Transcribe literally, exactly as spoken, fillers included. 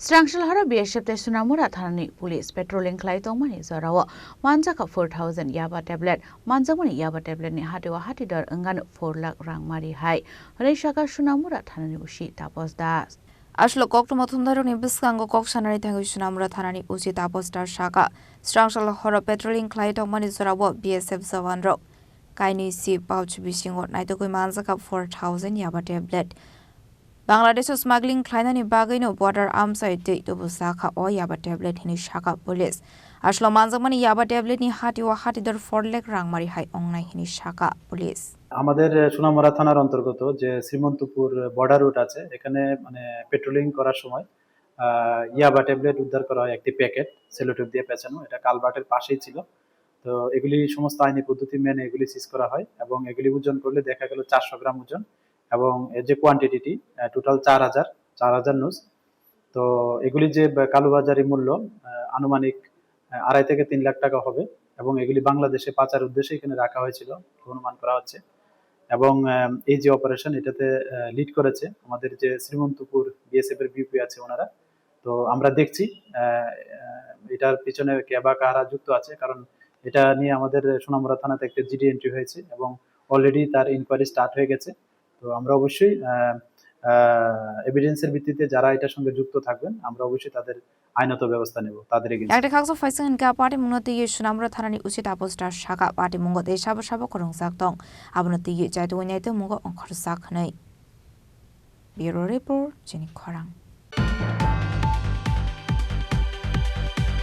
Srangsalhoro B S F tei Sonamura thanani police patrolling khlai tongmani jorao manjakha four thousand yaba tablet, manjakmani yaba tablet ni hatio hati dor wngano four lakh rang mari hai, hwnwi sakha Sonamura thanani O C Tapos Das. Aswk koktwma thumnairokni bwskango kok sanani thangwi Sonamura thanani O C Tapos Das sakha, Srangsalhoro patrolling khlai tongmani jorao B S F jawanrok kainwi si pouch bisingo naitugwi manjakha four thousand yaba tablet. Bangladesh-o smuggling khlainani bagwino border amchai twi tubu sakha o yaba tablet hwnwi sakha police. Aswk manjakmani yaba tablet ni hatio hati dor four lakh rang mari hai wngnai hwnwi sakha police. আমাদের আহ, সোনামুড়া থানার অন্তর্গত যে Srimantapur border road আছে, এখানে মানে পেট্রোলিং করার সময় আহ, ইয়াবা ট্যাবলেট উদ্ধার করা হয় একটি প্যাকেট, সেলোটেপ দিয়ে পেঁচানো। এটা কালভার্টের পাশেই ছিল। তো এগুলি সমস্ত আইনি পদ্ধতি মেনে এগুলি সিজ করা হয় এবং এগুলি ওজন করলে দেখা গেল চারশো গ্রাম ওজন এবং এর যে কোয়ান্টিটিটি, টোটাল চার হাজার, চার হাজার নুজ। তো এগুলি যে বা-, কালোবাজারি মূল্য আহ, আনুমানিক আহ, আড়াই থেকে তিন লাখ টাকা হবে এবং এগুলি বাংলাদেশে পাচার উদ্দেশ্যে এখানে রাখা হয়েছিল অনুমান করা হচ্ছে। এবং আহ, এই যে অপারেশন, এটাতে লিড করেছে আমাদের যে শ্রীমন্তপুর বিএসএফ এর বিউপি আছে ওনারা। তো আমরা দেখছি আহ, আহ, এটার পিছনে কে বা কারা যুক্ত আছে, কারণ এটা নিয়ে আমাদের সোনামুড়া থানাতে একটা জিডি এন্ট্রি হয়েছে এবং অলরেডি তার ইনকোয়ারি স্টার্ট হয়ে গেছে। তো আমরা অবশ্যই এভিডেন্সের ভিত্তিতে যারা এটার সঙ্গে যুক্ত থাকবেন, আমরা অবশ্যই তাদের আইনত ব্যবস্থা নেব, তাদের এগেইনস্টে। Yakte khaksa phaising hinkhe a party mungno twiwi Sonamura thanani O C Tapos Das sakha, party mungo tei sabo sabo kwrwngjak tong, abono twiwi chaitugwi naitugmungo ongkhorjak hwnwi. Bureau Report, Chini Khorang.